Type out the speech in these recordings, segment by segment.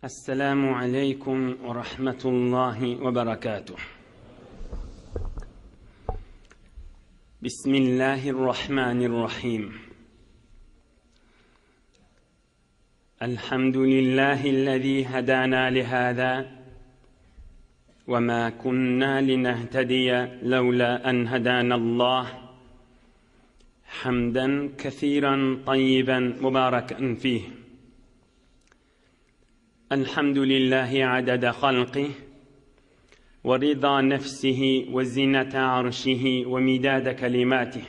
Esselamu aleýkum we rahmetullahi we berekatuh. Bismillahirrahmanirrahim. Elhamdülillahi'llezî hedâna lihâzâ ve mâ kunnâ linehtediye levlâ en hedânallah. Hamden kesiran tayyiben mübareken fih. الحمد لله عدد خلقه ورضا نفسه وزنة عرشه ومداد كلماته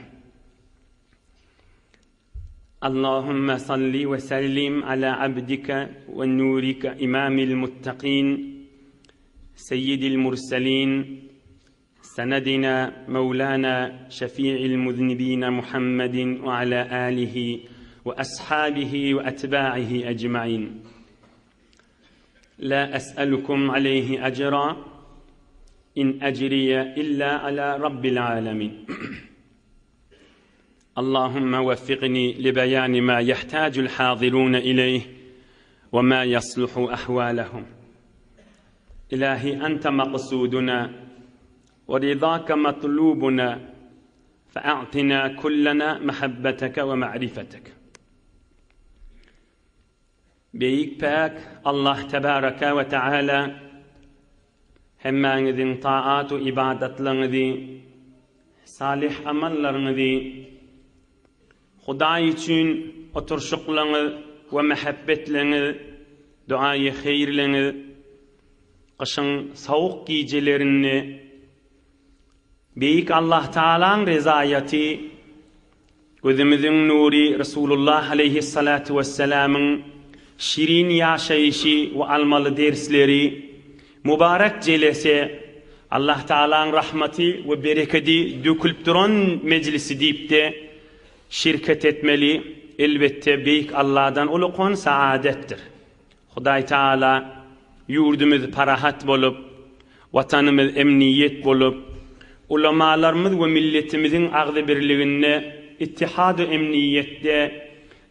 اللهم صل وسلم على عبدك ونورك إمام المتقين سيد المرسلين سندنا مولانا شفيع المذنبين محمد وعلى آله وأصحابه وأتباعه أجمعين لا أسألكم عليه أجرا إن أجري إلا على رب العالمين اللهم وفقني لبيان ما يحتاج الحاضرون إليه وما يصلح أحوالهم إلهي أنت مقصودنا ورضاك مطلوبنا فأعطنا كلنا محبتك ومعرفتك Beýik Päk Allah Tebaraka we Teala hemmäňiziň taat we ybadatlaryňyzy, salyh amallaryňyzy, Hudaý üçin oturşyklaryňyz we mähebbetleňiz, duaýy heýrleňiz gyşyň sowuk gijelerinde Beýik Allah Tagalaň rezaýaty, gözümiziň nury Resulullah aleýhissalatu wessalamyň şirin ýaşaýşy we almaly dersleri, mübarek jelese, Allah Tagalaň rahmaty we berekedi dökülip duran mejlisi diýip-de şirket etmeli, elbetde Beýik Allahdan uly saadetdir. Hudaý Tagala ýurdumyz parahat bolup, Watanymyz emniýet bolup, ulamalarymyz we milletimiziň agzybirliginde, ittihad-u emniýetde,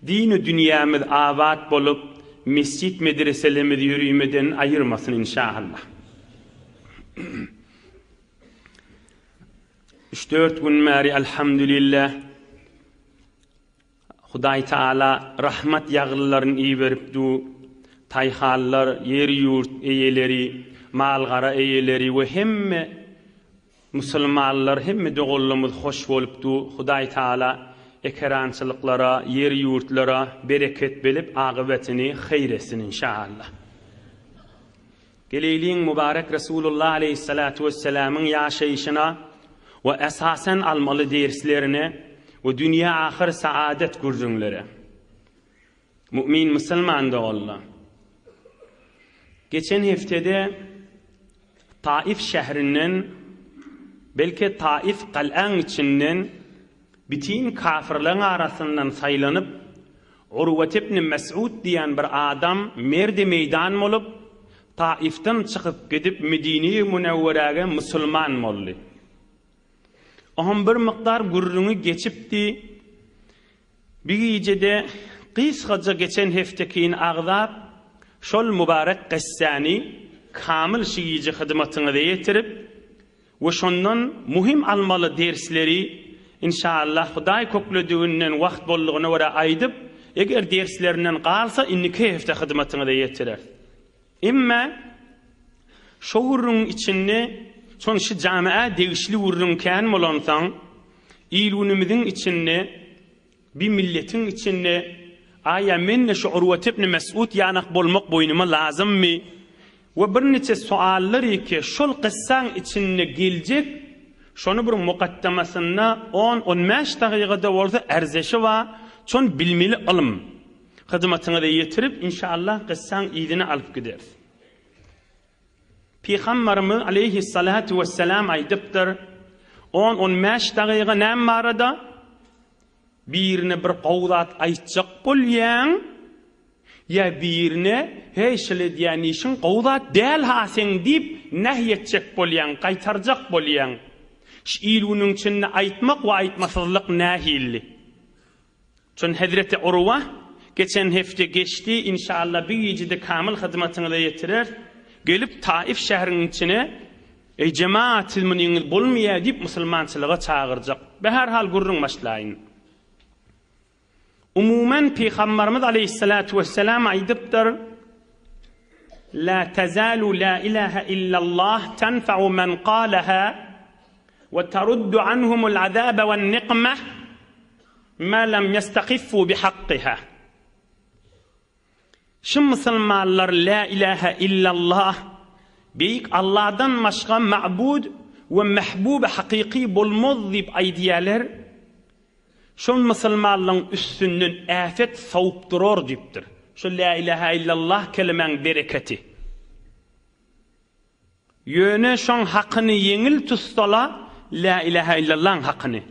din-u dünýämiz abat bolup, mesjit-medreselerimizi ýörimeden aýyrmasyn inşaallah. Üç-dört gün bäri Elhamdülillah Hudaý Taala rahmat ýaglylaryny iberip du, taýhanlar, ýer-ýurt eýeleri, mal-gara eýeleri we hemme musulmanlar, hemme doganlarymyz hoş bolup du, Hudaý Taala ekerançylyklara, ýer-ýurtlara bereket belip agybetyny haýyr etsin inşaallah. Geleýliň mübarek Resulullah aleýhissalatu wessalamyň ýaşaýşyna we esasan almaly derslerine we dünýä ahyr saadet gürrüňlere. Mu'min musulman doganlar! Geçen heftede Taif şährinden, belki Taif gal'aň içinden bitin kafirleň arasyndan saýlanyp, Urwet ibn Mes'ud diýen bir adam merdi meýdan bolup, Taifden çykyp gidip Medine-i Münewweräge musulman boldy. Oňam bir mukdar gürrüňi geçipdi. Bir gijede gysgaja geçen heftekini agzap, şol mübarek kyssäni kamyl şu gije hyzmatyňyza ýetirip, We şondan muhim almaly dersleri inşallah Hudaý köklediginden wagt boldugyna görä aýdyp, eger derslerinden galsa indiki hepde hyzmatyňyza ýetireris. Emme şo gürrüňiň içinde şon şu jamiä degişli gürrüň kän bolansoň, il-günümiziň içinde Bir milletiň içinde, Aýa men-de şu Urwet ibn Mes'ud ýanak bolmak boýnuma lazymmy? We birniçe soallar eke şol kyssaň içinde geljek, şony bir mukaddamasynda on, on bäş dagygada bolsa ärzeşi bar, şony bilmeli ylym. Hyzmatyňyza ýetirip, inşallah kyssaň yzyny alyp gideris. Pygambarymyz aleýhissalatu wessalam aýdypdyr, On, on bäş dagyga näme barada? Birine bir gowy zat aýtjak bolýaň, ýa birine, Heý, şul edýän işiň gowy zat däl-ha seň diýip, nähy etjek bolýaň, gaýtarjak bolýaň. Şu il-günüň içinde aýtmak we aýtmasyzlyk nähili? Şon hezreti Urwa. Geçen hepde geçdi, inşalla bir gijede kamyl hyzmatyňyza ýetireris. Gelip Taif şäheriniň içine, Eý jemaat, siz munyňyz bolmaýar diýip musulmançylyga çagyrjak. Beherhal gürrüň başlaýyn. Umuman Pygambarymyz aleýhissalatu wesselam aýdypdyr, La tezalu la ilahe illallah tenfa'u men qalaha we taruddu anhumul azabe wen nikmeh ma lem ýestahiffu bihakkiha. Şu musulmanlar Lä ilähä illallah, Beýik Allahdan başga ma'bud we mehbub hakyky bolmaz diýip aýdýarlar, şol musulmanlaryň üstünden äfet sowup durar diýipdir. Şu Lä ilähä illallah kelimäň bereketi. Ýöne şoň hakyny ýeňil tutsala, Lä ilähä illallaň hakyny.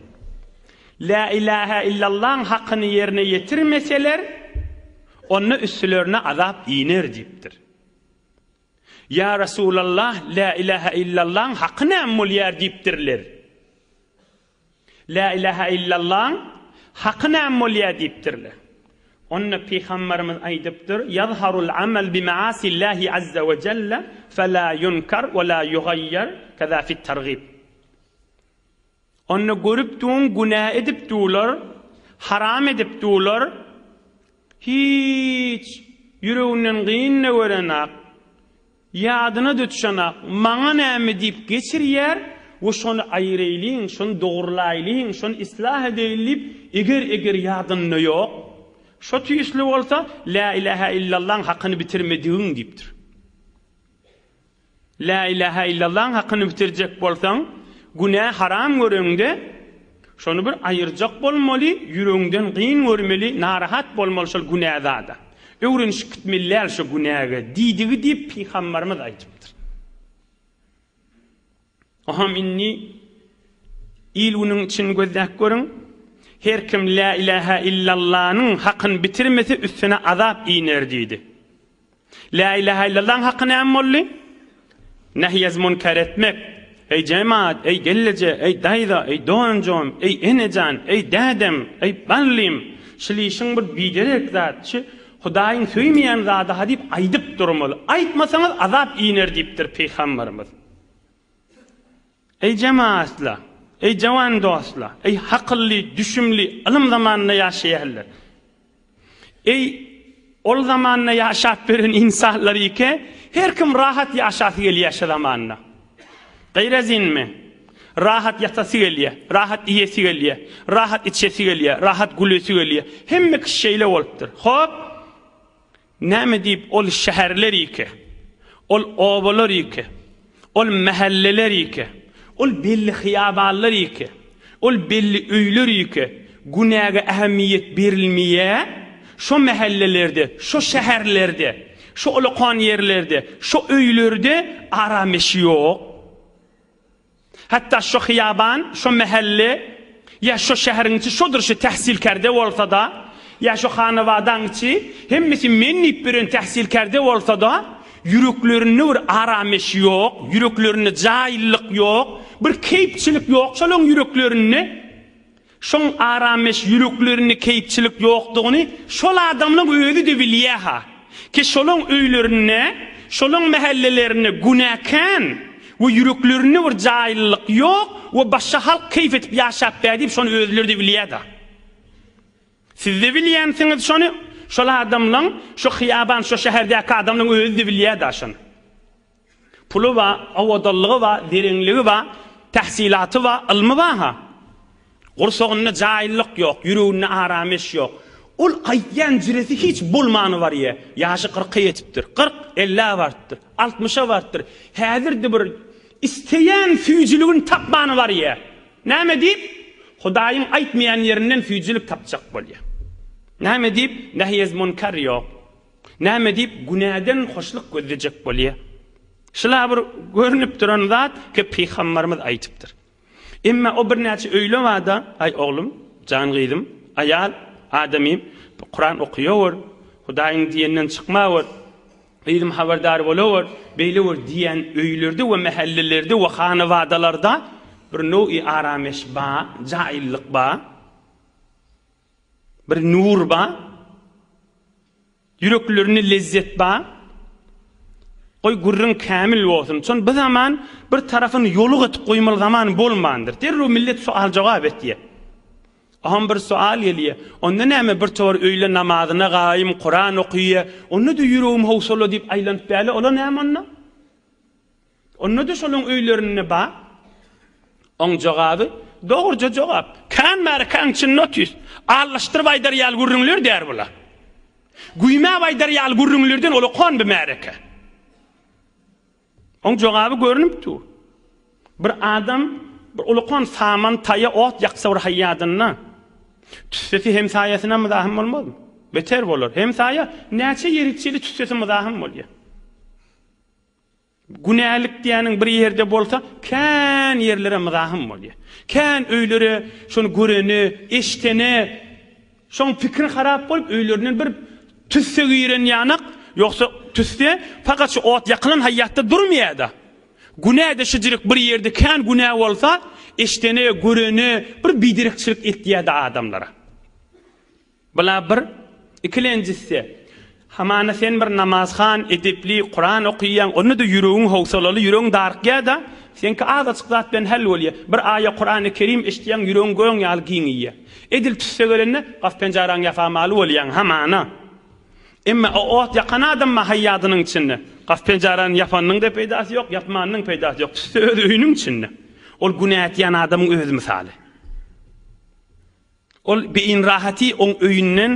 Lä ilähä illallaň hakyny ýerine ýetirmeseler, onda üstülerine azap iner diýipdir. Ýa Resulallah, Lä ilähä illallaň haky näme bolýar diýipdirler. Lä ilähä illallaň haky näme bolýar diýipdirler. Onda Pygamberimiz aýdypdyr, Ýazharul amal bi maasillahi azza we jelle fela ýunkar we la ýugaýýar keza fit targib. Onda görüp duň günä edip dular, haram edip dular, hiç ýüreginden gyn-da görenak. Ýadyna-da düşenak, maňa näme diýip geçirýär we şony aýyraýlyň, şony dogrulaýlyň, şony islah edeýli diýip, eger-eger ýadynda ýok, şo tüýsli bolsa, Lä ilähä illallaň hakyny bitirmedigiň diýipdir. Lä ilähä illallaň hakyny bitirjek bolsaň, günä haram göreňde, Şony bir aýyrjak bolmaly, ýüregiňden gyn görmeli, narahat bolmaly şol günä zada. Öwrenişip gitmeli däl şo günäge diýdigi diýip pygambarymyz aýdypdyr. Oham indi il-günüň içini gözläp görüň. Her kim lä ilähä illallanyň hakyny bitirmese üstüne azap iner diýdi. Lä ilähä illallaň haky näme boldy? Nehyez munker etmek. Eý jemaat, eý gelleje, eý daýza, eý doganjygym, eý enejan, eý dädem, eý ballym, şul işiň bir biderek zat, şu Hudaýyň söýmeýän zady-ha diýip aýdyp durmaly. Aýtmasaňyz azap iner diýipdir pygamberimiz. Eý jemaatlar, eý jawan dostlar, eý hakylly, düşümli, ylym zamanynda ýaşaýanlar! Eý, ol zamanda ýaşap ýören ynsanlar ike, her kim rahat ýaşasy gelýär şu zamanda. Gaýrazinmi? Rahat ýatasy gelýär, rahat iýesi gelýär, rahat içesi gelýär, rahat gülesi gelýär. Hemme kişi şeýle bolupdyr. Hop! Näme diýip ol şäherler ike, ol obalar ike, ol mähelleler ike, ol belli hyýabanlar ike, ol belli öýler ike günäge ähmiýet berilmeýä, şo mähellelerde, şo şäherlerde, şo ulakan ýerlerde, şo öýlerde arameş ýok. Hatda şo hyýaban, şo mähelle ýa şo şäheriň içi şodur şu tähsilkerde bolsa-da, ýa şo hanabadaň içi hemmesi men diýip ýören tähsilkerde bolsa-da, ýüreklerinde bir arameş ýok, ýüreklerinde jaýlylyk ýok, bir keýpçilik ýok şolaň ýüreklerinde. Şoň arameş ýüreklerinde keýpçilik ýokdugyny şol adamlaň özi-de bilýä-ha. Ki şolaň öýlerinde, şolaň mähellelerinde günä kän we ýüreklerinde bir jaýlylyk ýok we başga halk keýp edip ýaşap bä diýip şony özleri-de bilýä-da. Siz-de bilýänsiňiz şony, şol adamlaň, şo hyýaban, şo şäherdäki adamlaň özi-de bilýä-da şony. Puly bar, owadanlygy bar, zereňligi bar, tähsilaty bar, ylmy bar-ha. Gursagynda jaýlylyk ýok, ýüreginde arameş ýok. Ol aýtýan jüresi hiç bolmany barýa. Ýaşy kyrka ýetipdir. 40, ellä barypdyr. Altmyşa barypdyr. Häzir-de bir isleýän süýjüligini tapmany barýa. Näme diýip? Hudaýyň aýtmaýan ýerinden süýjülik tapjak bolýa. Näme diýip? Nehyez-munkar ýok. Näme diýip günäden hoşluk gözlejek bolýa? Şula bir görnüp duran zat ki pygambarymyz aýdypdyr. Emma o birnäçe öýle barda, aý oglum, jan gyzym, aýal, adamym, Kuran okaýawer, Hudaýyň diýeninden çykmawer, gyzym habardar bolawer, beýlewer diýen öýlerde we mähellelerde we hanabadalarda bir now'i arameş ba, jaýlylyk ba, bir nur ba. Ýüreklerinde lezzet bar. Goý gürrüň kämil bolsun. Şon bu zaman bir tarapyny ýoluk etip goýmaly zaman bolmandyr. Derrew millet sual-jogap etýär. Aham bir sual gelýär. Onda näme bir towar öýle namazyna gaýym, Kuran okyýar. Onda-da ýüregim howsala diýip aýlanyp bäle, ola näme onda? Onda-da şolaň öýlerinde bar. Oň jogaby, dogruja jogap. Kän märekäň içinde otyrys. Allaşdyryp aýdar ýaly gürrüňler däl bular. Güýmäp aýdar ýaly gürrüňlerden ulakan bir märeke. Oň jogaby görnüp dur. Bir adam bir ulakan saman taýa ot ýaksa bir haýýadynda, tüssesi hemsaýasyna myzahym bolmazmy? Beter bolar. Hemsaýa näçe ýeri çili tüssesi myzahym bolýar. Günälik diýýäniň bir ýerde bolsa, kän ýerlere myzahym bolýar. Kän öýlere şony görene, eşdene, şoň pikiri harap bolup öýlerinden bir tüsse giren ýanak, ýogsa tüsse fakat şu ot ýakylan haýýatda durmaýar-da. Günä-de şujyryk bir ýerde kän günä bolsa, eşdene, görene bir biderekçilik etýär-de adamlara. Bula bir, ikilenjisi, hamana sen bir namazhan, edepli, Kuran okyýaň, onda-da ýüregiň howsalaly, ýüregiň darykýar-da, seňki azajyk zat bilen hal bolýar. Bir aýa Kurany Kerim eşitýäň, ýüregiň göň ýaly giňeýär. Edil tüsse gelende, gap-penjaraňy ýapamaly bolýaň, hamana. Emma o ot ýakan adam bar haýýadynyň içinde. Gap-penjarany ýapanynyň-da peýdasy ýok, ýapmanynyň peýdasy ýok. Tüsse öz öýüniň içinde. Ol günä etýän adamyň özi mysaly. Ol beýinrahaty oň öýünden,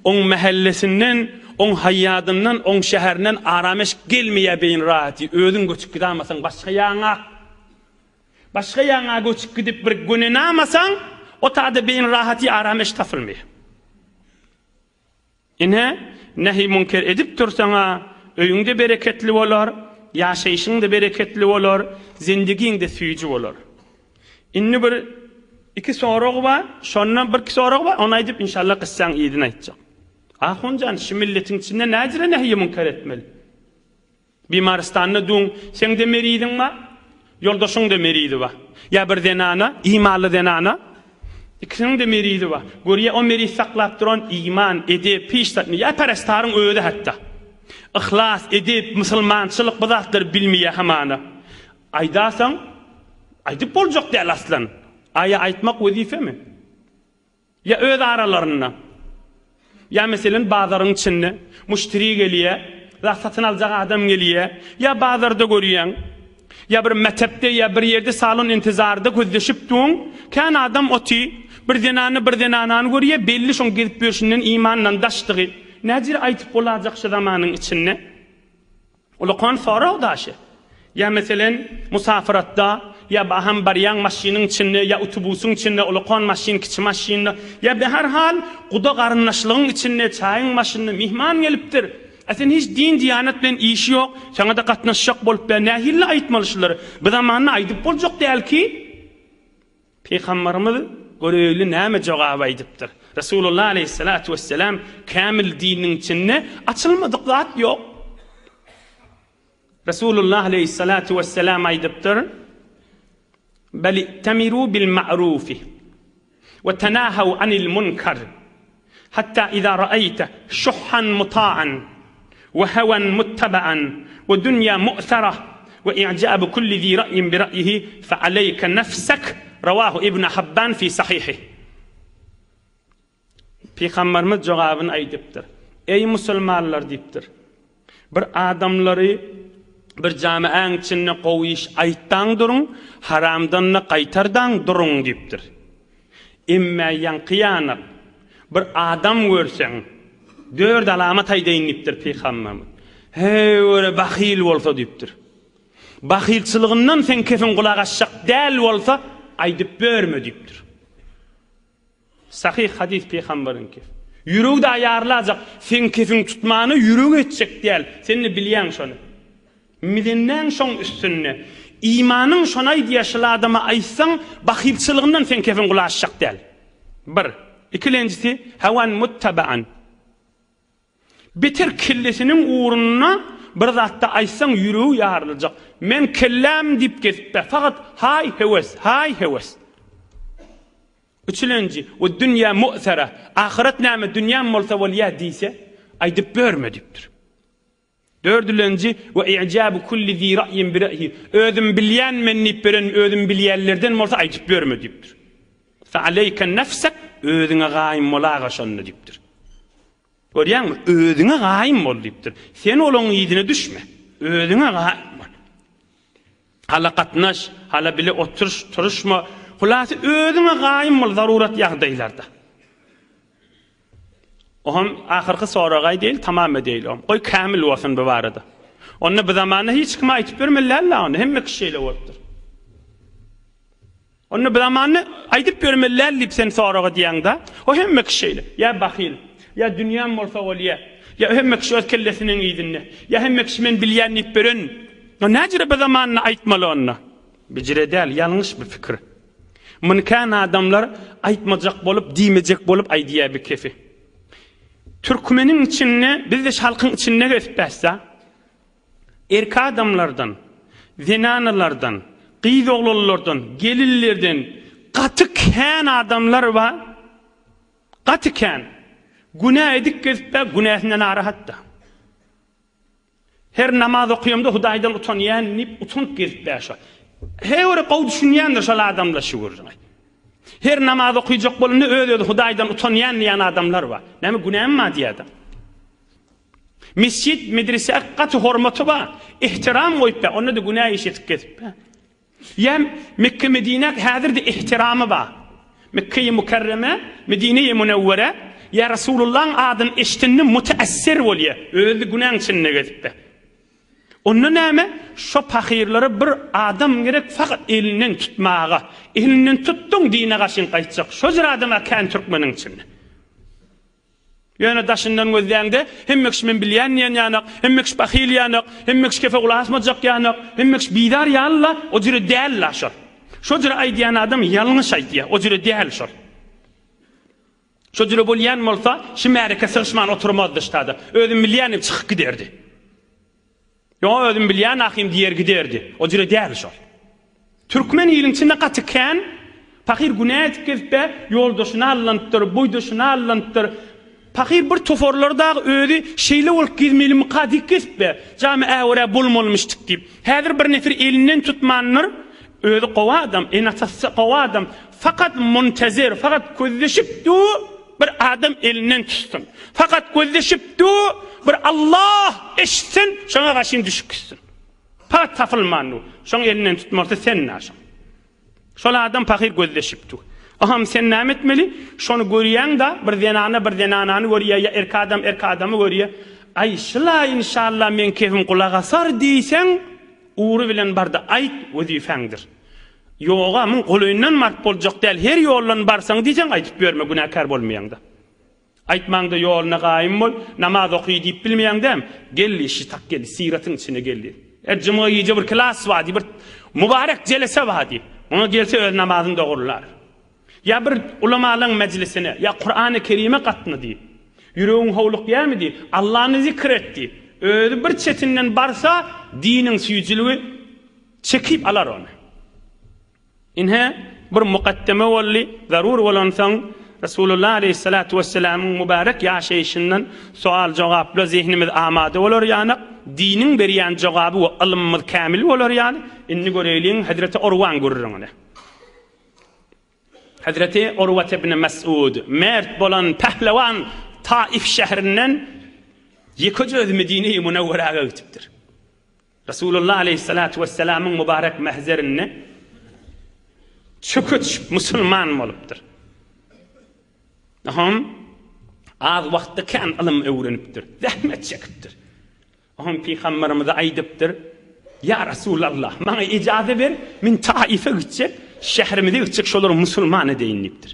oň mähellesinden, oň haýýadyndan, oň şäherinden arameş gelmeýär beýinrahaty, özüň göçüp gidamasaň başga ýaňa, başga ýaňa göçüp gidip bir gönenamasaň, o tada beýinrahaty arameş tapylmaýar. Ine, nehi-münker edip dursaň-a, öýüň-de bereketli bolar, ýaşaýşyň-da bereketli bolar, zendigiň-de süýji bolar. Indi bir iki sorag bar, şonda birki sorag bar, ony aýdyp, inşallah kyssaň yzyny aýtjak. Ahunjan, şu milletiň içinde näjire nehi-münker etmeli? Bimarystanda duň, seň-de meriziň bar, ýoldaşyň-da merizi bar. Ýa bir zenana, imanly zenana, ikisiniň-de merizi bar. Görýär, o meriz saklap duran iman, edep, hiç zat, ýa perestaryň özi hatda. Yhlas, edep, musulmançylyk bu zatlary bilmeýär hamana. Aýdarsaň, aýdyp boljak däl aslan. Aýa aýtmak wezipemi? Ýa öz aralarynda. Ýa meselem bazaryň içinde muşteri gelýär, zat satyn aljak adam gelýär, ýa bazarda görýäň, ýa bir metepde ýa bir ýerde salon intizarda gözleşip duň, kän adam oty, bir zenany bir zenanany görýär, belli şoň gezip ýörşünden imandan daşdygy. Näjir aýtyp bolajak şu zamanyň içinde? Ulakan sorag daşy. Ýa meselen, musafiratda, ýa baham barýaň maşynyň içinde, ýa utubusyň içinde, ulakan maşyn, kiçi maşynda, ýa behar hal, guda garyndaşlygyň içinde, çaýyň başynda myhman gelipdir. A sen hiç din diýanat bilen işi ýok, saňada gatnaşjak bolup bä nähilli aýtmaly şulary? Bu zamanda aýdyp boljak däl ki. Pygamberimiz göreýli näme jogap aýdypdyr? Resulullah aleýhissalatu wesselam kämil dininiň içinde açylmadyk zat ýok. Resulullah aleýhissalatu wesselam aýdypdyr: Bel i'temiru bil ma'rufi we tenahaw anil munkar hatta iza ra'aýte şuhhan muta'an we hawan muttaba'an we dunýa mu'sara we i'jabu kulli zi ra'yin bi ra'yihi fe aleyke nefsek rawahu Ibn Habban fi sahihih. Pygamberimiz jogabyny aýdypdyr. Eý musulmanlar diýipdir. Bir adamlary bir jamiäň içinde gowy iş aýtdaň duruň, haramdan-da gaýtardaň duruň diýipdir. Emmä ýaňky ýanak bir adam görseň, dört alamat aýdaýyn diýipdir pygamberimiz. Heý, göre bahyl bolsa diýipdir. Bahylçylygyndan seň kefiň gulak asjak däl bolsa, aýdyp börme diýipdir. Sahyh hadys pygamberiňki. Ýüregi-de aýarlajak, seň kefiň tutmana ýüregi etjek däl. Sen-de bilýäň şony. Mizenäň şoň üstünde. Imanyň şony aýdýar, şul adama aýtsaň, bahylçylygyndan seň kefiň gulaşjak däl. Bir. Ikilenjisi, hawan muttabaan. Beter kellesiniň ugrunda bir zatda aýtsaň ýüregi ýaryljak. Men kelläm diýip gezip ber. Fakat haý höwes, haý höwes. Üçülenji, we dünýä mu'sara, ahyret näme, dünýäm bolsa bolýa diýse, Aýdyp berme diýipdir. Dördülenji, we i'jabu kulli zi ra'yin bi ra'yihi, özüm bilýän men diýip beren özüm bilýänlerden bolsa aýdyp berme diýipdir. Fe aleyke nefsek, özüňe gaýym bol aga şonda diýipdir. Görýäňmi? Özüňe gaýym bol diýipdir. Sen olaň yzyna düşme. Özüňe gaýym bol. Hala gatnaş, hala bile oturyş, turuşma. Hulasy özüňe gaýym bol zarurat ýagdaýlarda. Ohm ahyrky soragaý deýil tamam edeýli ohm. Goý kämil bolsun bu barada. Onda bu zamanda hiç kime aýtyp bermeli däl-la onda hemme kişi şeýle bolupdyr. Onda bu zamanda aýdyp bermeli däl diýip sen sorag edýäňda, o hemme kişi şeýle. Ýa bahyl, ýa dünýäm bolsa bolýa, ýa hemme kişi öz kellesiniň yzynda, ýa hemme kişi men bilýän diýip beren. O näjüre bu zamanda aýtmaly onda? Bijire däl, ýalňyş bu pikir. Muny kän adamlar aýtmajak bolup, diýmejek bolup aýdýar bi kefi. Türkmeniň içinde, biz-de şu halkyň içinde gezip-bäs-da. Erkek adamlardan, zenanalardan, gyz oglanlardan, gelinlerden gaty kän adamlar bar. Gaty kän. Günä edip gezip-bä, günäsinden narahat-da. Her namaz okaýamda Hudaýdan utanýan diýip utanyp gezip bäşo. Her bir gowy düşünýändir şol adamlar şu gürrüňi. Her namaz okyjak bolanda öz-özi Hudaýdan utanýan diýen adamlar bar. Näme günäm bar diýýär-de. Mesjit, medrese gaty hormaty bar. Ehtiram goýup ber, onda-da günä iş etip gezip ber. Ýa Mekge Medinä häzir-de ehtiramy bar. Mekge-i Mükerreme, Medine-i Münewwere ýa Resulullahyň adyny eşdende müteessir bolýar. Özi günäň içinde gezipdir. Onda näme? Şo pahyrlara bir adam gerek fakat elinden tutmaga. Elinden tutduň dine gaşyn gaýtjak. Şo jür adam-a kän türkmeniň içinde. Ýöne daşyndan gözläňde, hemme kişi men bilýän diýen ýanak, hemme kişi bahyl ýanak, hemme kişi kefe gulak asmajak ýanak, hemme kişi bizar ýaly-la, o jüre däl-la şol. Şo jüre aýdýan adam ýalňyş aýdýar, o jüre däl şol. Şo jüre bolýan bolsa, şu märeke sygyşman oturmazdy ştada. Özüm bilýän diýip çykyp giderdi. Ýo özüm bilýän ahym diýer giderdi. O jüre däl şol. Türkmen iliň içinde gaty kän pahyr günä edip gezipbe ýoldaşyna allanypdyr, boýdaşyna allanypdyr. Pahyr bir toparlar dagy özi şeýle bolup gezmelimika diýip gezipbe, jamy äwere bolmalymyşdyk diýip. Häzir bir nefer elinden tutmandyr, özi gowy adam, ene-atasy gowy adam, fakat muntezer, fakat gözleşip dur, Bir adam elinden tutsun. Fakat gözleşip dur, bir Allah eşitsin, şoňa gaşyn düşüp gitsin. Fakat tapylman dur. Şoň elinden tutmalysy sen naşyň. Şol adam pahyr gözleşip dur. Aham sen näme etmeli? Şony görýäň da, bir zenana bir zenanany görýär, ýa erkek adam erkek adamy görýär. Aý, şula inşallah meň kefim gulak asar diýseň, ugry bilen barda aýt, wezifäňdir. Ýoga, muň golaýyndan baryp boljak däl, her ýoldan barsaň diýseň aýdyp ýörme, günäkär bolmaýaňda. Aýtmaňda ýoluna gaýym bol, namaz oky diýip bilmeýäň dämi? Gel diý, şytak gel, syratyň içine gel diý. Her jumga gije bir klas bar diý, bir mübarek jelese bar diý. Oňa gelse öz namazyny dogrular. Ýa bir ulamalaň mejlisine, ýa Kurany Kerime gatna diý. Ýüregiň howlukýarmy diý, Allany zikr et diý. Özi bir çetinden barsa, diniň süýjüligi Çekip alar ony. Ine, bir mukaddeme boldy, zarur bolansoň, Resulullah aleýhissalatu wessalamyň mübärek ýaşaýşyndan sowal-jogapla zehnimiz amada bolar ýanak, diniň berýän jogaby we ylmymyz kämil bolar ýaly, indi göreýliň Hezreti Urwaň gürrüňini. Hezreti Urwat ibn Mesud, mert bolan pählewan Taif şäherinden ýekeje özi Medine-i Münewweräge gitipdir. Resulullah aleýhissalatu wessalamyň mübarek mähzerinde çöke düşüp musulman bolupdyr. Ohm az wagtda kän ylym öwrenipdir, zähmet çekipdir. Ohm pygamberimize aýdypdyr: "Ýa Resulallah, maňa ijaza ber, men Taife gitjek, şäherimize gitjek, şolary musulman edeýin diýipdir.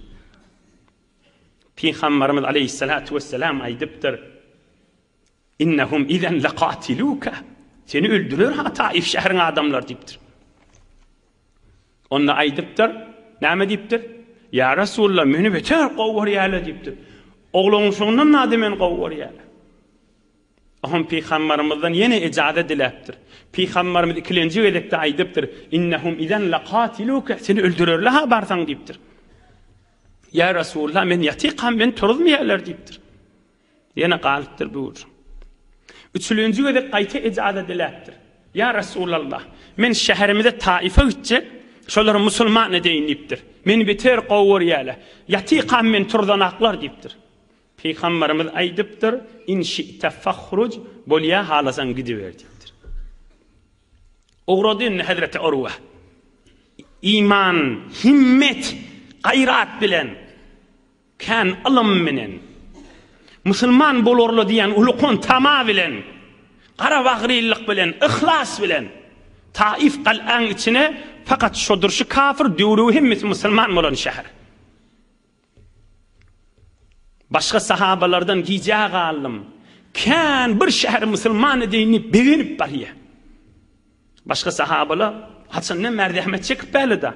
Pygamberimiz aleýhissalatu wessalam aýdypdyr: Innehum izen lekatiluke. Seni öldürer ha Taif şäheriň adamlary diýipdir. Onda aýdypdyr, näme diýipdir? Ýa Resulallah, meni beter gowy görýärler diýipdir. Oglanşygyndan nady meni gowy görýärler. Ohm pygamberymyzdan ýene ejaza diläpdir. Pygamberimiz ikilenji gezekde aýdypdyr, Innehum izen lekatiluke. Seni öldürerler ha barsaň diýipdir. Ýa Resulallah, men ýatykam, meni turuzmaýarlar diýipdir. Ýene galypdyr bu gürrüň. Üçülenji gezek gaýta ejaza diläpdir. Ýa Resulallah, men şäherimize Taifa gitjek, şolary musulman edeýin diýipdir. Meni beter gowy görýärler. Ýatykam meni turzanaklar diýipdir. Pygamberimiz aýdypdyr, In şi'te fahruj, bolýa halasaň gidiber diýipdir. Ugrady indi Hezreti Urwa. Iman, himmet, gaýrat bilen, kän ylym bilen, musulman bolarly diýen ulukon tama bilen, gara bagrylyk bilen, yhlas bilen Taif gal'aň içine fakat şo durşy kafir, döwregi hemmesi musulman bolan şäher. Başga sahabalardan gijä galdym. Kän bir şäheri musulman edeýin diýip begenip barýar. Başga sahabalar haçandan bäri zähmet çekip bäli-da.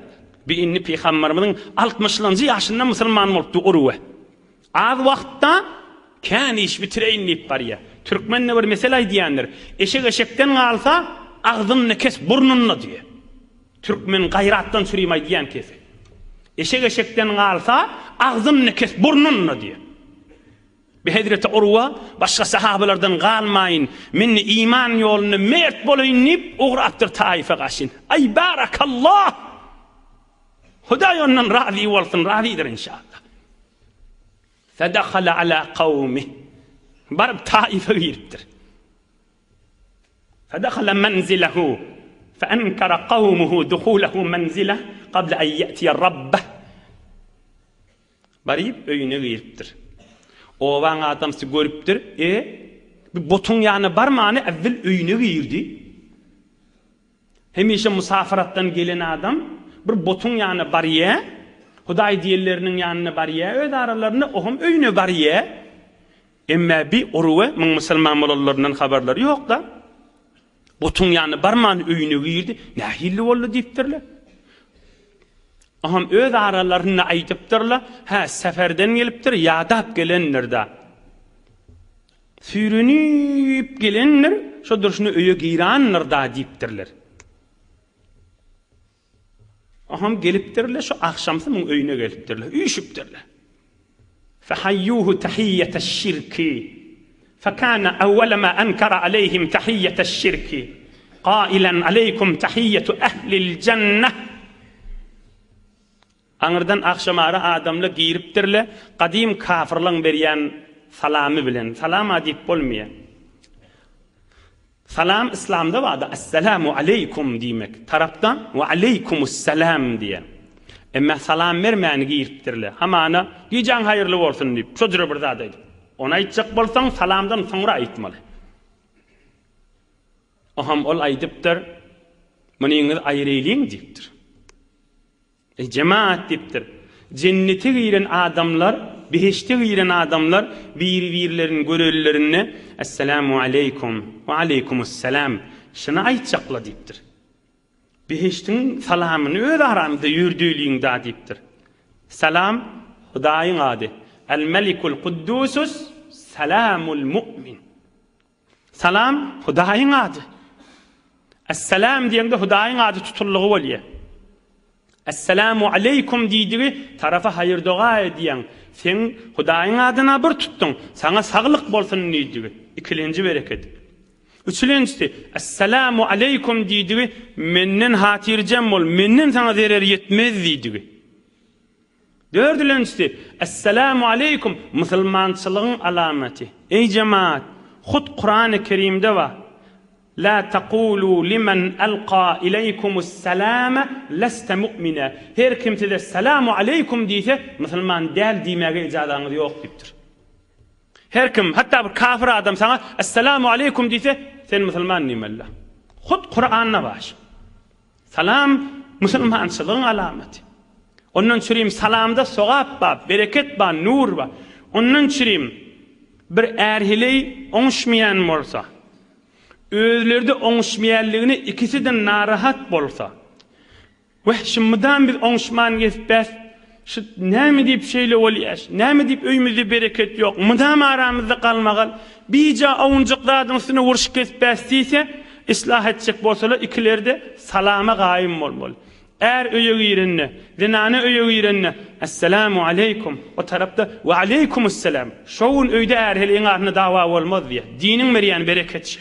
Bi indi pygamberimiziň altmyşlanjy ýaşynda musulman bolupdy Urwe. Az wagtda kän iş bitireýin diýip barýar. Türkmende bir mesel aýdýandyr. Eşek eşekden galsa, agzyny kes burnunda diýýär. Türkmen gaýratdan çürim aýdýan kesi. Eşek eşekden galsa, agzynyny kes, burnunyny diýýär. Bi hezreti Urwa başga sahabalardan galmaýyn, men iman ýolunda mert bolaýyn diýip ugrapdyr Taife gaşyn. Aý barakallah! Hudaý ondan razy bolsun, razydyr inşallah. Fedahala ala kawmi. Baryp Taife giripdir. Fedehale menzilehu feenkere kawmuhu duhulehu menzileh kable en ye'tiye rabbeh. Baryp öýüne giripdir. Obaň adamsy görüpdir, e, bu botuň ýanyna barmany äwwel öýüne girdi. Hemişe musafaratdan gelen adam bir botuň ýanyna barýa, Hudaý diýenleriniň ýanyna barýa, öz aralarynda ohm öýüne barýa. Emmä bi Urwe myň musulman bolanlaryndan habarlary ýok-da. Butuň ýanyna barman öýüne girdi. Nähilli boldy diýipdirler. Oňam öz aralarynda aýdypdyrlar, Hä, seferden gelipdir, ýadap gelendir-dä. Süýrenip gelendir, şo durşuna öýe girandir-da diýipdirler. Oňam gelipdirler, şo agşamsy muň öýüne gelipdirler, üýşüpdirler. Fehaýýuhu tahiyýeteş-şirki, fekâne awwele mâ enkara aleýhim tahiyýeteş-şirki, gailen aleýkum tahiyýetu ehlil-jenneh. Aňyrdan agşamara adamlar giripdirler, gadym kafyrlaň berýän salamy bilen, salam-a diýip bolmaýar. Salam yslamda barda Esselamu aleýkum diýmek tarapdan we aleýkumussalam diýen. Emma salam bermäni giripdirler. Hamana gijäň haýyrly bolsun diýip, şo jüre bir zat aýdyp. Ony aýtjak bolsaň salamdan soňra aýtmaly. Oham ol aýdypdyr, Munyňyzy aýyraýlyň diýipdir. Eý, jemaat diýipdir. Jennete giren adamlar, behişde giren adamlar biri-birlerini görenlerinde Esselamu aleýkum, we aleýkumussalam şuny aýtjaklar diýipdir. Behişdiň salamyny öz aramyzda ýördeliň-da diýipdir. Salam Hudaýyň ady. El-Melikul Kuddusus Salamul Mu'min. Salam Hudaýyň ady. Esselam diýeňde Hudaýyň ady tutuldygy bolýar. Esselamu aleýkum diýdigi tarapa haýyr-doga edýäň. Sen Hudaýyň adyna bir tutduň, saňa saglyk bolsun diýdigi, ikilenji bereket. Üçülenjisi, Esselamu aleýkum diýdigi, menden hatyrjem bol, menden saňa zerer ýetmez diýdigi. Dördülenjisi, Esselamu aleýkum, musulmançylygyň alamaty. Eý jemaat, hut Kurany Kerimde bar, La taqulu limen alka ileýkumus-salame leste mu'mina, Her kim size Salamu aleýkum diýse, musulman däl diýmäge ijazaňyz ýok diýipdir. Her kim, hatda bir kafir adam saňa Esselamu aleýkum diýse, sen musulman diýmeli. Hut Kuranda bar şu. Salam musulmançylygyň alamaty. Ondan çürim salamda sogap bar, bereket bar, nur bar. Ondan çürim bir är-heleý oňuşmaýan bolsa, özleri-de oňuşmaýanlygyna ikisi-de narahat bolsa, Weh, şu mydam biz oňuşman gezipbäs, şu näme diýip şeýle bolýaş, näme diýip öýümizde bereket ýok, mydam aramyzda galmagal, Bija owunjak zadyň üstüne urşup kesip bäs diýse, islah etjek bolsalar ikileri-de salama gaýym bolmaly. Är öýe girende, zenana öýe girende, Esselamu aleýkum, o tarapda We aleýkumusselam. Şo gün öýde är-heleýiň arasynda dawa bolmaz diýýär. Diniň berýän bereketçi.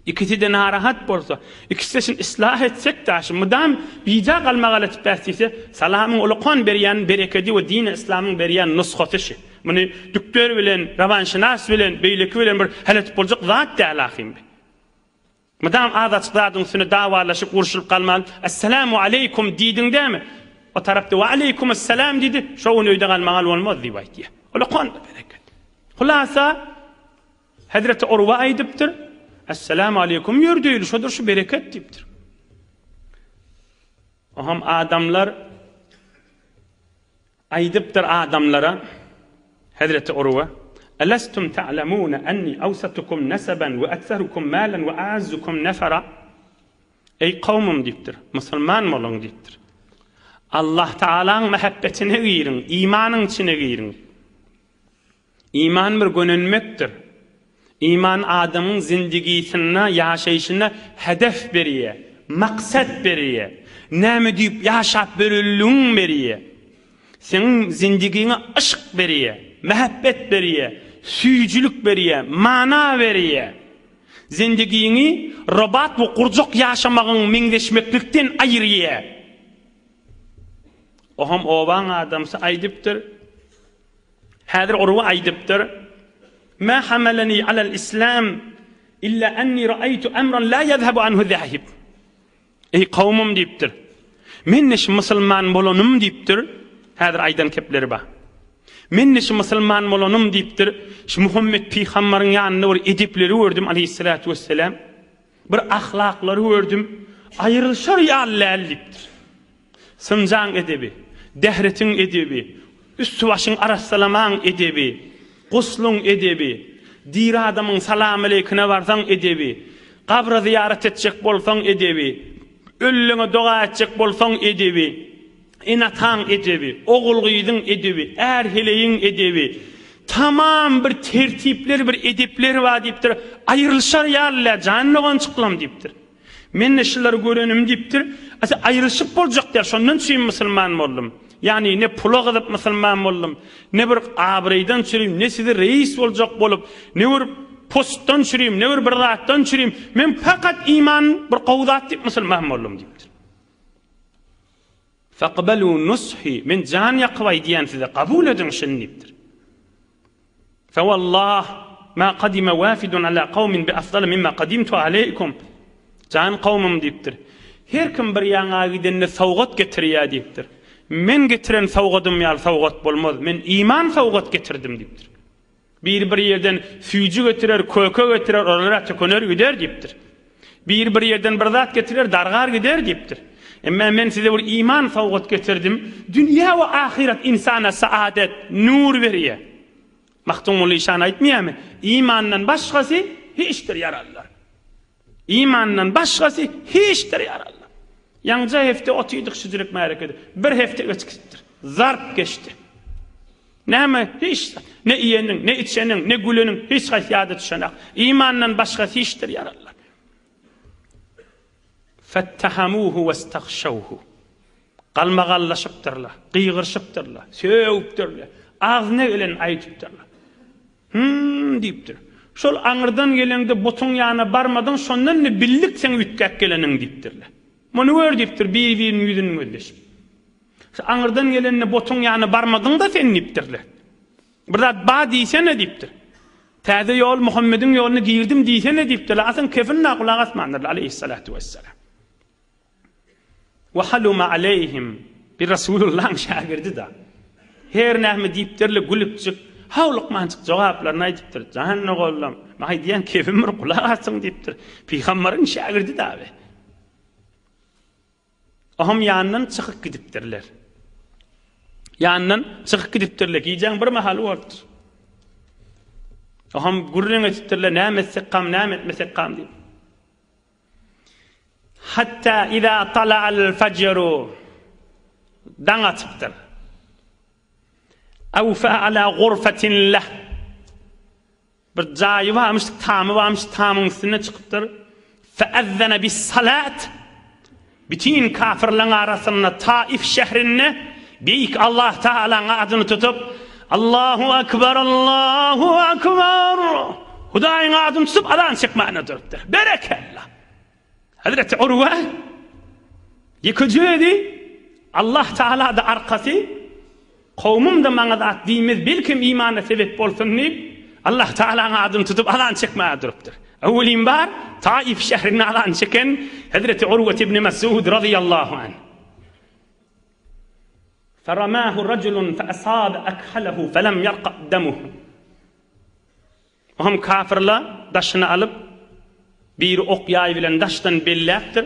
Ikisi-de narahat bolsa, ikisi-de şuny yslah etsek daşy, mydam bija galmagal etip bäs diýse, salamyň ulakan berýän berekedi we dini yslamyň berýän nusgasy şi. Muny dükder bilen, rawanşynas bilen, beýleki bilen bir hal etip boljak zat däl ahym bi. Mydam azajyk zadyň üstüne dawalaşyp, urşulyp galman, Esselamu aleýkum diýdiň dämi? O tarapda We aleýkumusselam diýdi, şo gün öýde galmagal bolmaz diýip aýtýar. Ulakan bereket. Hulasa, Hezreti Urwa aýdypdyr, Esselamu aleýkum ýördeýli, şodur şu bereket diýipdir. Oham adamlar aýdypdyr adamlara Hezreti Urwa, Elestum ta'lemune enni awsatukum nesaban we ekserukum malen we a'azzukum nefera. Eý kowmum diýipdir, musulman boluň diýipdir. Allah Taalaň mähebbetine giriň, imanyň içine giriň. Iman bir gönenmekdir. Iman adamyň zindigisinde, ýaşaýşynda hedef berýär, maksat berýär. Näme diýip ýaşap bereligiň berýär. Seň zindigiňe yşk berýär, mähebbet berýär, süýjülik berýär, mana berýär. Zindigiňi robat we gurjak ýaşamagyň meňzeşmeklikden aýyrýar. Oham obaň adamsy aýdypdyr. Häzir Urwa aýdypdyr, Mä hamalani alal islam illa anni ra'aýtu amran la ýezhebu anhu zahib. Eý kowmum diýipdir. Men neşi musulman bolanym diýipdir. Häzir aýdan kepleri bar. Men neşi musulman bolanym diýipdir. Şu Muhammet pygambaryň ýanynda bir edepleri gördüm aleyhissalatu vesselam. Bir ahlaklary gördüm. Aýrylyşar ýaly däl diýipdir. Synjaň edebi, dähretiň edebi, üsti-başyň arassalamaň edebi, gusluň edebi, diri adamyň salamaleýkine barsaň edebi, gabra zyýarat etjek bolsaň edebi, ölüleňe doga etjek bolsaň edebi, ene-ataň edebi, ogul-gyzyň edebi, är-heleýiň edebi, tamam bir tertipler, bir edepler bar diýipdir, aýrylyşar ýaly-la, jan doganjyklam diýipdir. Men-de şulary görenim diýipdir. Asa aýrylyşyp boljak däl, şondan üçin musulman boldum. Ýagny ne pula gyzyp musulman boldum, ne bir abraýdan çürim, ne sizi reis boljak bolup, ne bir postdan çürim, ne bir bir zatdan çürim. Men fakat iman bir gowy zat diýip musulman boldum diýipdir. Faqbalu nushi, men jan ýakyp aýdýan size, kabul ediň şuny diýipdir. Fewallah ma kadime wafidun ala kawmin bi afdala mimma kadimtu aleýkum. Jan kowmum diýipdir. Her kim bir ýaňa gidende sowgat getirýär diýipdir. Men getiren sowgadym ýaly sowgat bolmaz. Men iman sowgat getirdim diýipdir. Biri bir ýerden süýji getirer, köke getirer, olara tükener gider diýipdir. Biri bir ýerden bir zat getirer, dargar gider diýipdir. Emma men size bir iman sowgat getirdim. Dünýä we ahyret ynsana saadet, nur berýär. Magtymguly işan aýtmaýarmy? Imandan başgasy hiçdir ýaralylar. Imandan başgasy hiçdir ýaralylar. Ýaňja hepde otydyk şüjülik märekede. Bir hepde geçipdir. Zarp geçdi. Näme? Hiç zat. Ne iýeniň, ne içeniň, ne güleniň hiç haýsy ýada düşenak. Imandan başgasy hiçdir ýaralylar. Fettahamuhu westahşawhu. Galmagallaşypdyrlar, gygyryşypdyrlar, sögüpdirler, agzyna gelenini aýdypdyrlar. Hüm diýipdir. Şol aňyrdan geleňde butuň ýanyna barmadyň, şondan indi bildik seň üýtgäp geleniňi diýipdirler. Muny gör diýipdir, bir-biriniň ýüzüni gözleşip. Şu aňyrdan gelende butuň ýanyna barmadyň-da sen diýipdirler. Bir zat ba diýsene diýipdir. Täze ýol Muhammediň ýoluna girdim diýsene diýipdirler. Asyň kefin-de gulak asmandyrlar aleýhissalatu wessalam. Wa haluma aleýhim bir Resulullahyň şägirdi-da. Her näme diýipdirler gülüpjik, howlukmanjyk jogaplaryny aýdypdyr. Jan ogullam, maňa aýdýan kefim bir gulak asyň diýipdir. Pygambaryň şägirdi-da be. Oňam ýanyndan çykyp gidipdirler. Ýanyndan çykyp gidipdirler. Gijäň bir mahaly bolupdyr. Oňam gürrüň edipdirler, näme etsek kam, näme etmesek kam diýip. Hatta iza tala'al fajru daň atypdyr. Awfa ala gurfatin lah. Bir jaýy barmyş, tamy barmyş, tamyň üstüne çykypdyr. Fe'ezzene bis-salat. Bütin kafirleň arasynda Taif şährinde Beýik Allah Tagalaň adyny tutup, Allahu Akbar, Allahu Akbar! Hudaýyň adyny tutup azan çekmäne durupdyr. Berekella! Hazreti Urwa ýekeje özi Allah Tagala-da arkasy, Kowmum-da maňa zat diýmez, belkem imana sebep bolsun diýip, Allah Tagalaň adyny tutup azan çekmäge durupdyr. Öwelin bar, Taif şährinde azan çeken Hezreti Urwet ibn Mesud razyýallahu anh. Feramahu rajulun feasabe akhalahu felem yarka demuhu. Oňam kafyrla daşyny alyp, biri ok-ýaý bilen daşdan belläpdir.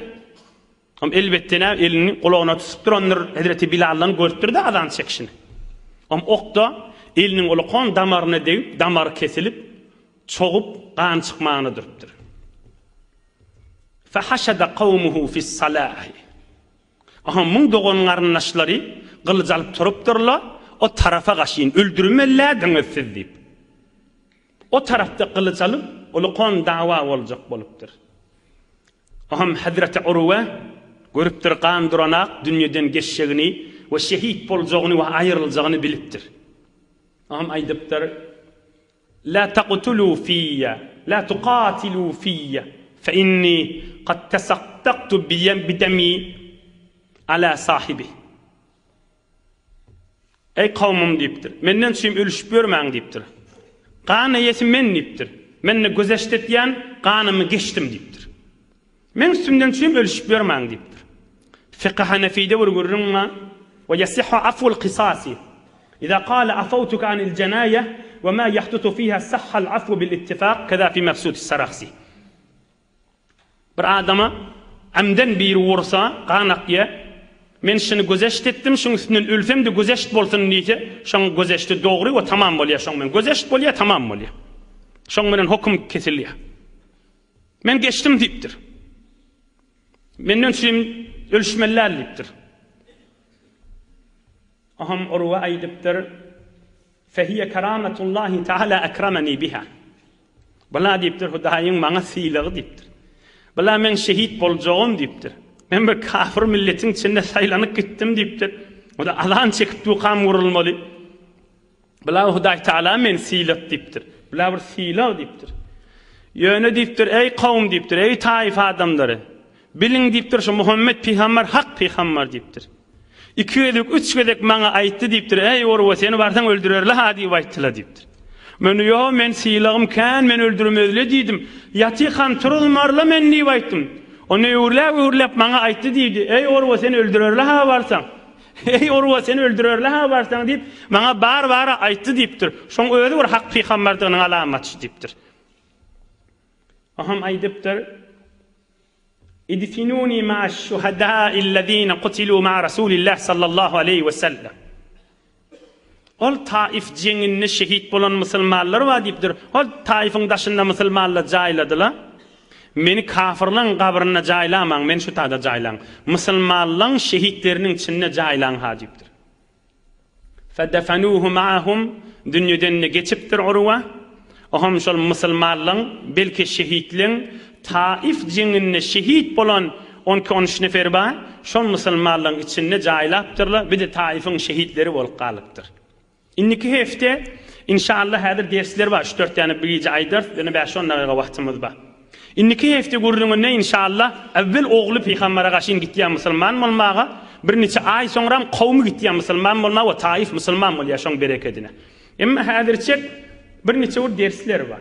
Oňam elbetde nä elini gulagyna tutup durandyr, hezreti Bilaldan görüpdir-de azan çekişini. Oňam ok-da eliniň ulkan damaryna degip, damary kesilip, çogup, gan çykmagyna durupdyr. Fehaşada kawmuhu fis-salahi. Aha, muň dogan-garyndaşlary gylyç alyp turupdyrlar, o tarapa gaşyn, öldürmellädiňiz siz diýip. O tarapda gylyç alyp, ulkan dawa boljak bolupdyr. Oham Hezreti Urwe görüpdir gan duranak dünýeden geçjegini we şehit boljagyny we aýryljagyny bilipdir. Oham aýdypdyr, La taqtulu fiyya, la tuqatilu fiyya, fe inni kad tasaddaktu bidemi ala sahibi. Eý kowmum diýipdir. Menden üçin ölüşip ýörmäň diýipdir. Gan eýesi men diýipdir. Men-de gözeşt etýän, ganymy geçdim diýipdir. Meň üstümden üçin ölüşip ýörmäň diýipdir. Fykhy Hanefide bir gürrüň bar. Ve yasihhu aful kisasi. Iza kale afawtuke anil jenaye ve ma yahdutu fiha sahhal afwu bil ittifak keza fi mebsut Sarahsi. Bir adama amden biri ursa, gan akýa, men şuny gözeşt etdim, şuň üstünden ölsem-de gözeşt bolsun diýse, şoň gözeşti dogry we tamam bolýar şoň bilen. Gözeşt bolýar, tamam bolýar. Şoň bilen hokum kesilýär. Men geçdim diýipdir. Menden üçin ölüşmeli däl diýipdir. Oham Urwa aýdypdyr, Fehiýe kerametullahi taala ekrameni biha. Bula diýipdir, Hudaýyň maňa sylagy diýipdir. Bula meň şehit boljagym diýipdir. Men bir kafir milletiň içinde saýlanyp gitdim diýipdir. O-da azan çekip dukam gurulmaly. Bula Hudaý Taala meni sylady diýipdir. Bula bir sylag diýipdir. Ýöne diýipdir, eý kowum diýipdir, eý taif adamlary. Biliň diýipdir, şu Muhammet pygamber hak pygamber diýipdir. Iki gezek, üç gezek maňa aýtdy diýipdir, eý Urwa seni barsaň öldürerler-ha diýip aýtdylar diýipdir. Men ýo, men sylagym kän, men öldürmezle diýdim. Ýatykan turuzmarla men diýip aýtdym. Onda öwürläp-öwürläp maňa aýtdy diýdi, eý Urwa seni öldürerler-ha barsaň. Eý, Urwa, seni öldürerler-hä barsaň diýip, maňa bar-bara aýtdy diýipdir. Şoň özi bir hak pygamberdiginiň alamaty diýipdir. Oňam aýdypdyr, Idfinuni ma'aş-şuhada'illezine kutilu ma'a Rasulillah sallallahu aleýhi we sellem. Ol Taif jeňinde şehit bolan musulmanlar bar diýipdir. Ol Taifiň daşynda musulmanlar jaýladylar. Meni kafyrlaň gabrynda jaýlamaň, meni şu tada jaýlaň. Musulmanlaň şehitleriniň içinde jaýlaň ha diýipdir. Fedefenuhu ma'ahum dünýeden-de geçipdir Urwa. Oňam şol musulmanlaň, belki şehitleň Taif jeňinde şehit bolan on iki-on üç neferi bar, şol musulmanlaň içinde jaýlapdyrlar, bir-de Taifiň şehitleri bolup galypdyr. Indiki hepde, inşallah häzir dersler bar, üç-dört däne bir gije aýdarys, ýöne bäş-on dagyga wagtymyz bar. Indiki hepde gürrüňinde inşallah äwwel ogly pygambere gaşyn gitýär musulman bolmaga, birniçe aý soňram kowmy gitýär musulman bolmaga we Taif musulman bolýar şoň berekedine. Emma häzirçek birniçe bir dersler bar.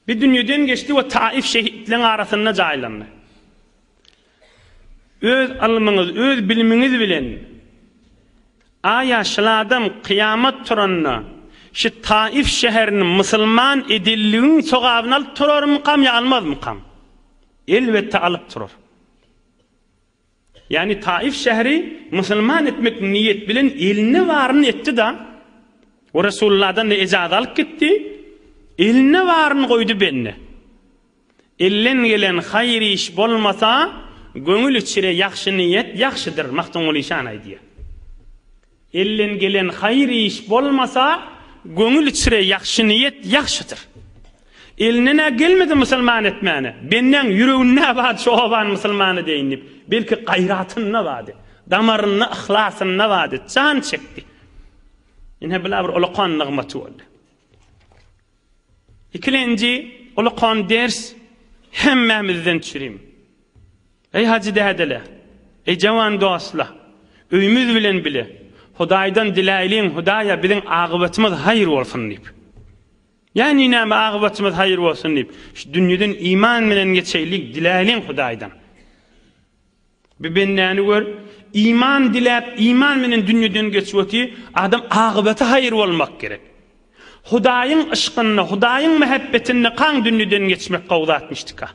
Bir dünýeden geçdi we Taif şehitleň arasynda jaýlandy. Öz ylmyňyz, öz bilimiňiz bilen aýa şul adam kyýamat turanda şu Taif şäherini musulman edenligiň sogabyny alyp turarmykam ýa almazmykam? Elbetde alyp turar. Ýagny Taif şäheri musulman etmek niýet bilen elinde baryny etdi-da, we Resulullahdan-da ejaza alyp gitdi, elinde baryny goýdy bende. Elden gelen haýyr iş bolmasa, göňül içre ýagşy niýet ýagşydyr, Magtymguly şan aýdýar. Elden gelen haýyr iş bolmasa, göňül içre ýagşy niýet ýagşydyr. Elinden-ä gelmedi musulman etmäne. Bendäň ýüreginde bar şu obany musulman edeýin diýip. Belki gaýratynda bardy. Damarynda, yhlasynda bardy. Jan çekdi. Ine bula bir ulakan nygmaty boldy. Ikilenji ulakan ders hemmämizden çürim. Eý hajy dädele, eý jawan dostla, öýümiz bilen bile Hudaýdan diläýliň, Hudaýa biziň agybatymyz haýyr bolsun diýip. Ýagny näme agybatymyz haýyr bolsun diýip, şu dünýeden iman bilen geçeýlik, diläýliň Hudaýdan. Bir bendäni gör, iman diläp, iman bilen dünýeden geçip otyr, adam agybaty haýyr bolmak gerek. Hudaýyň yşkynda, Hudaýyň mähebbetinde kaň dünýeden geçmek gowy zatmyşdyka.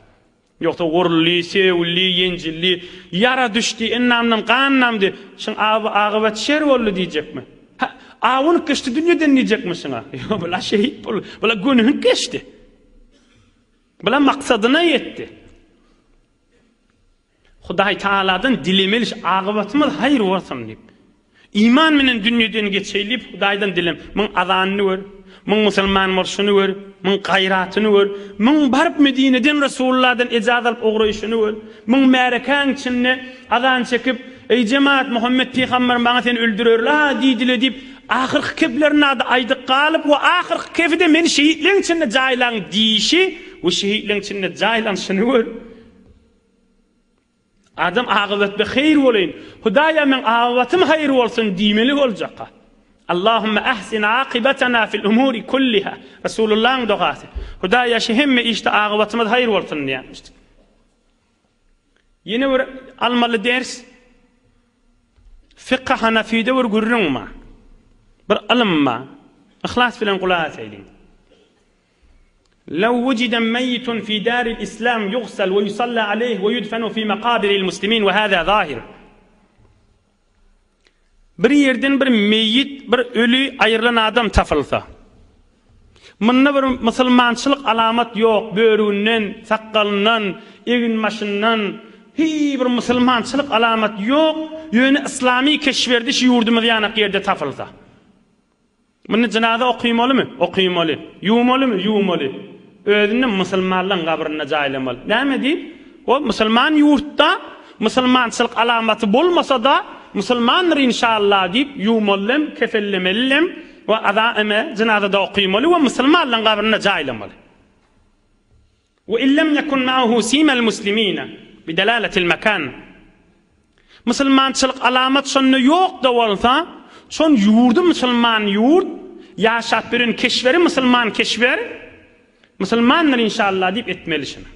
Ýogsa uruldy, sögüldi, ýenjildi, ýara düşdi, endamdan gan damdy, şuň agybat şer boldy diýjekmi? Hä, awunyp geçdi dünýeden diýjekmi şuňa? Ýok, bula şehit boldy, bula gönühip geçdi. Bula maksadyna ýetdi. Hudaý Tagaladan dilemeli şu agybatymyz haýyr bolsun diýip. Iman bilen dünýeden geçeýli diýip Hudaýdan dilem. Muň azanyny gör, muň musulman bolşuny gör, muň gaýratyny gör, muň baryp Medineden Resulullahdan ejaz alyp ugraýşyny gör, muň märekäň içinde azan çekip, Eý jemaat Muhammet pygamber maňa seni öldürerler-ha diýdile diýip, ahyrky keplerini-de aýdyp galyp we ahyrky kefi-de meni şehitleň içinde jaýlaň diýişi we şehitleň içinde jaýlanyşyny gör. Adam agybatda haýyr bolaýyn, Hudaýa meň agybatym haýyr bolsun diýmeli boljakka. Allahümme ahsin akybatana fil umuri kulliha. Resulullahyň dogasy. Hudaýa şu hemme işde agybatymyz haýyr bolsun diýýärmişdik. Ýene bir almaly ders Fykh Hanafide bir gürrüň bar. Bir ylym bar. Yhlas bilen gulak asaýlyň. Lew wujide meýitun fi daril islam yugsal we yusalla aleyh we yudfenu fi makabiril muslimin we hâzâ zahir. Bir ýerden bir meýit, bir öli aýrylan adam tapylsa, munda bir musulmançylyk alamat ýok, börüginden, sakgalyndan, eginbaşyndan hiý bir musulmançylyk alamat ýok, ýöne yslamy keşberdi şu ýurdumyz ýanak ýerde tapylsa. Muny jynaza okymalymy? Okymaly. Ýuwmalymy? Ýuwmaly. Özüni musulmanlaň gabrynda jaýlamaly. Näme diýip? O musulman ýurtda musulmançylyk alamaty bolmasa-da, musulmandyr inşallah diýip ýuwmalylem, kefellemelilem we aza eme jynazada okymaly we musulmanlaň gabrynda jaýlamaly. We in lem ýekun ma'ahu simel muslimina bi delaletil mekan. Musulmançylyk alamat şonda ýok-da bolsa, şon ýurdy musulman ýurt, ýaşap ýören keşberi musulman keşber, musulmandyr inşallah diýip etmeli şuny.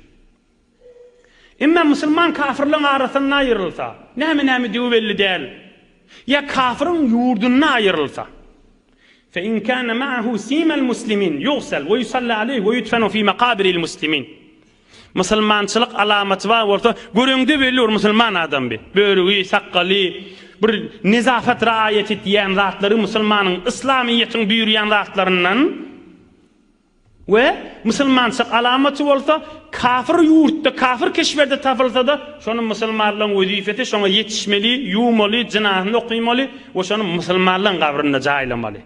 Emma musulman kafirleň arasynda aýrylsa, näme-näme döwi belli däl. Ýa kafiriň ýurdunda aýrylsa. Fe in kana ma'ahu simal muslimin yugsal we yusalla aleyh we yudfanu fi makabiril muslimin. Musulmançylyk alamaty bar bolsa, göreňde belli bir musulman adam bi. Börügi, sakgaly, bir nezafat raýat etýän zatlary musulmanyň, yslamyýetiň buýurýan zatlaryndan we musulmançylyk alamaty bolsa, kafir ýurtda, kafir keşberde tapylsa-da, şony musulmanlaryň wezipesi şoňa ýetişmeli, ýuwmaly, jynazyny okymaly we şony musulmanlaryň gabrynda jaýlamaly.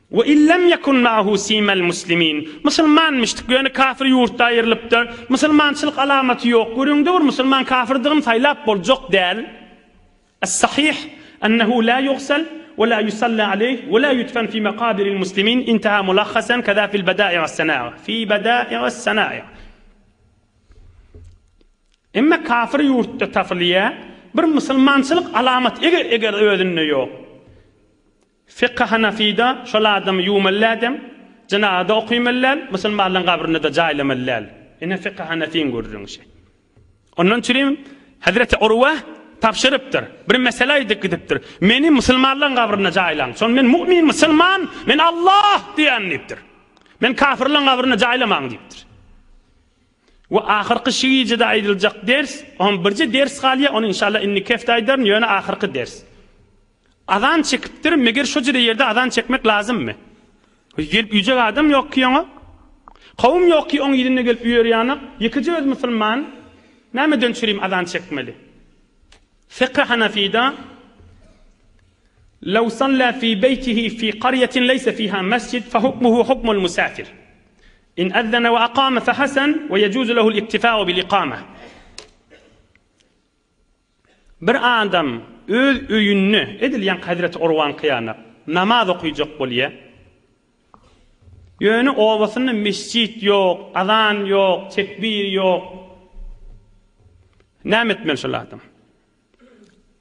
We in lem ýekun ma'ahu simel muslimin. Musulmanmyşdyk, ýöne kafir ýurtda aýrylypdyr. Musulmançylyk alamaty ýok. Göreňde bir musulman kafirdigini saýlap boljak däl. Es-sahih, ennehu la yugsel we la yusalla aleyh we la yudfen fi makabiril muslimin intaha mulahhasen keza fil bedai'us-sena'i fi bedai'us-sena'i. Emma kafir ýurtda tapylýar bir musulmançylyk alamat eger eger özünde ýok. Fykhy Hanafyda şol adamy ýuwmaly dälem, jynaza okymaly däl, musulmanlaryň gabrynda-da jaýlamaly däl. Ine fykhy Hanafyň gürrüňi. Ondan çürim Hezreti Urwa tabşyrypdyr. Bir mesele aýdyp gidipdir. Meni musulmanlaryň gabrynda jaýlaň. Şon men mu'min musulman, men Allah diýen diýipdir. Men kafirlaryň gabrynda jaýlamaň diýipdir. We ahyrky şu gijede aýdyljak ders, oňam birje ders galýar, ony inşallah indiki hepde aýdaryn, ýöne ahyrky ders. Azan çekipdir, meger şo jüre ýerde azan çekmek lazymmy? Gelip üýjek adam ýok ki oňa. Kowum ýok ki oň yzynda gelip üýer ýanak. Ýekeje öz musulman nämeden çürim azan çekmeli? Fykhy Hanafida Lew salla fi beýtihi fi qarýatin leýse fiha mesjid fe hukmuhu hukmul musafir. In ezzene we akame fe hasen we yejuzu lehul iktifa'u bil ikame. Bir adam öz öýünde, edil ýaňky Hezreti Urwaňky ýaly, namaz okyjak bolýar. Ýöne obasynda mesjit ýok, azan ýok, tekbir ýok. Näme etmeli şol adam?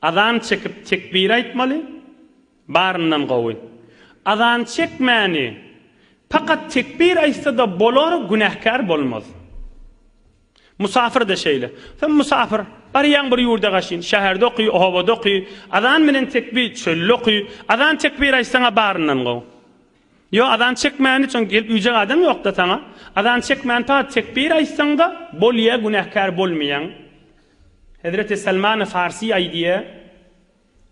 Azan çekip tekbir aýtmaly, baryndan gowy. Azan çekmäni, pakat tekbir aýtsa-da bolar, günäkär bolmaz. Musafir-de şeýle. Sen musafir, barýaň bir ýurda gaşyn, şäherde oky, obada oky, azan bilen tekbir, çölde oky, azan tekbir aýtsaň-a baryndan gowy. Ýok, azan çekmäni üçin gelip üýjek adam ýok-da saňa. Azan çekmän pakat tekbir aýtsaň-da bolýa, günäkär bolmaýaň. Hezreti Salmany Farsy aýdýar,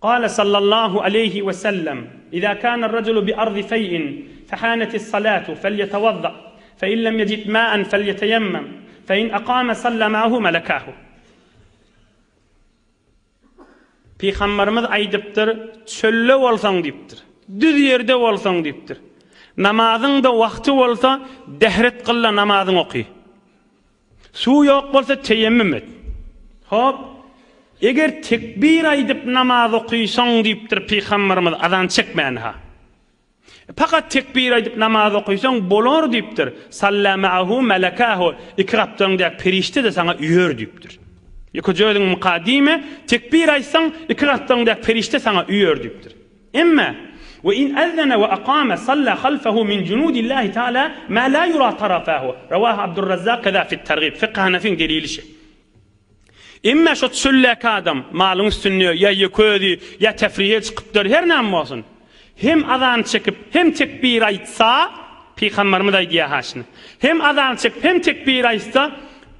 Kâle sallallahu aleýhi we sellem, Izâ kâne'r-raculu bi arzi feý'in, fehânetis-salâtu, felýetewazza, fe in lem yecid mâ'en felýeteyemmem, fe in akâme sallâ ma'ahu melekâhu. Pygamberimiz aýdypdyr, Çölde bolsaň diýipdir, düz ýerde bolsaň diýipdir, namazyň-da wagty bolsa, dehret kyl-da namazyňy oky. Suw ýok bolsa teýemmüm et. Hop, eger tekbir aýdyp namaz okysaň diýipdir Pygamberimiz azan çekmän-ha. Pakat tekbir aýdyp namaz okysaň bolar diýipdir. Salla ma'ahu melekahu iki gapdalyňdaky perişde-de saňa üýer diýipdir. Ýekeje özüň myka diýme, tekbir aýtsaň iki gapdalyňdaky perişde saňa üýer diýipdir. Emma, We in ezzene we akame salla halfehu min junudillahi taala ma la yura tarafahu. Rawahu Abdurrazzak keza fit tergib. Fykh Hanefiň delili şi. Emma şo çöldäki adam malyň üstünde ýa ýeke özi ýa tefrihe çykypdyr her näme bolsun. Hem azan çekip hem tekbir aýtsa, Pygamberimiz aýdýar ha şuny. Hem azan çekip hem tekbir aýtsa,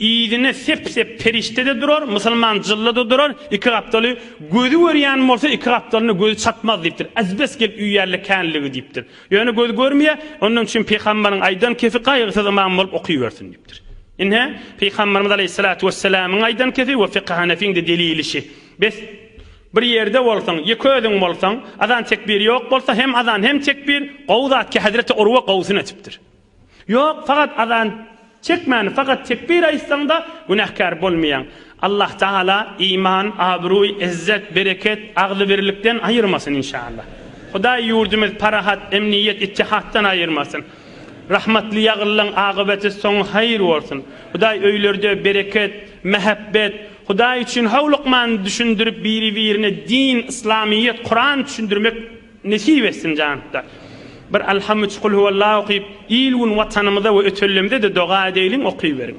Yzyna sep-sep perişde-de durar, musulman jylly-da durar, iki gapdaly gözi görýän bolsa, iki gapdalyna gözi çatmaz diýipdir. Azbes gelip üýýärler känligi diýipdir. Ýöne gözi görmeýär, ondan üçin pygambaryň aýdan kefi gaýgysyz ymam bolup okybersin diýipdir. Ine, pygambarymyz aleýhissalatu wessalamyň aýdan kefi we fykh hanefiň-de delili şi. Bes, bir ýerde bolsaň, ýeke özüň bolsaň, azan tekbir ýok bolsa, hem azan hem tekbir, gowy zat ki hezreti Urwa gowusyny etipdir. Ýok, fakat azan çekmän, fakat tekbir aýtsaň-da günäkär bolmaýaň. Allah Tagala iman, abruý, izzet, bereket, agzybirlikden aýyrmasyn inşallah. Hudaý ýurdumyz parahat, emniýet, ittihatdan aýyrmasyn. Rahmatly ýagyllaň agybeti soňy haýyr bolsun. Hudaý öýlerde bereket, mähebbet, Hudaý üçin howlukman düşündirip biri-birine din, yslamyýet, Kuran düşündirmek Nesip etsin janykda. Bir Alham üç Kulhuwallah okyp, il gün watanymyza we ötellemize-de doga edeýliň okyberiň.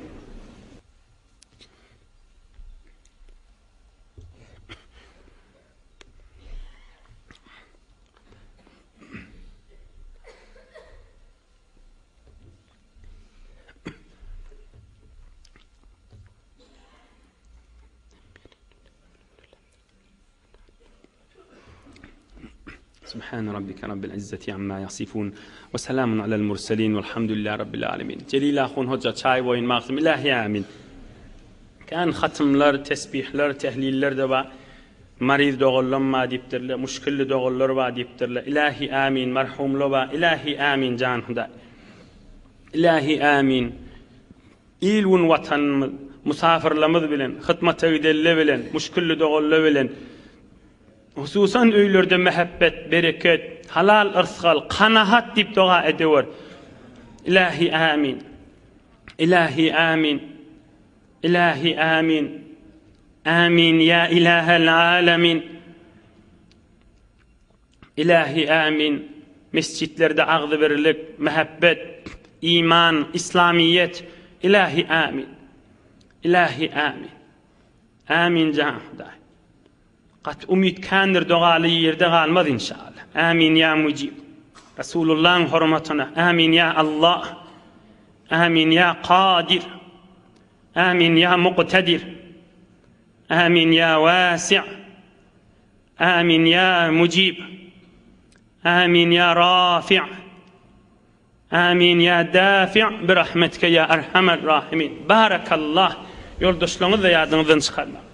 Subhane rabbike rabbil izzeti amma yasifun we selamun alel murselin velhamdülillahi rabbil alemin. Jelil ahun hoja çaý boýun magsym ilahi amin. Kän hatymlar, tesbihler, tehliller de bar. Mariz doganlam bar diýipdirler, muşkilli doganlar bar diýipdirler. Ilahi amin, marhumlar bar. Ilahi amin jan Hudaý. Ilahi amin. Il-gün Watanymyz, musafyrlarymyz bilen, hytmata gidenler bilen, muşkilli doganlar bilen, hususan öýlerde mähebbet, bereket, halal yrsgal, kanahat diýip doga edewer. Ilahi amin. Ilahi amin. Ilahi amin. Amin ya ilahel alamin. Ilahi amin. Mesjitlerde agzybirlik, mähebbet, iman, islamiyet. Ilahi amin. Ilahi amin. Amin jan Hudaý. Gaty umyt kändir dogaly ýerde galmaz inşallah. Amin ýa mujib. Resulullahyň hormatyna. Amin ýa Allah. Amin ýa Kadir. Amin ýa Muqtadir. Amin ýa Wasi'. Amin ýa Mujib. Amin ýa Rafi'. Amin ýa Dafi' bi rahmetike ýa Erhamer Rahimin. Barakallah. Ýoldaşlaryňyz-da ýadyňyzdan çykarmaň.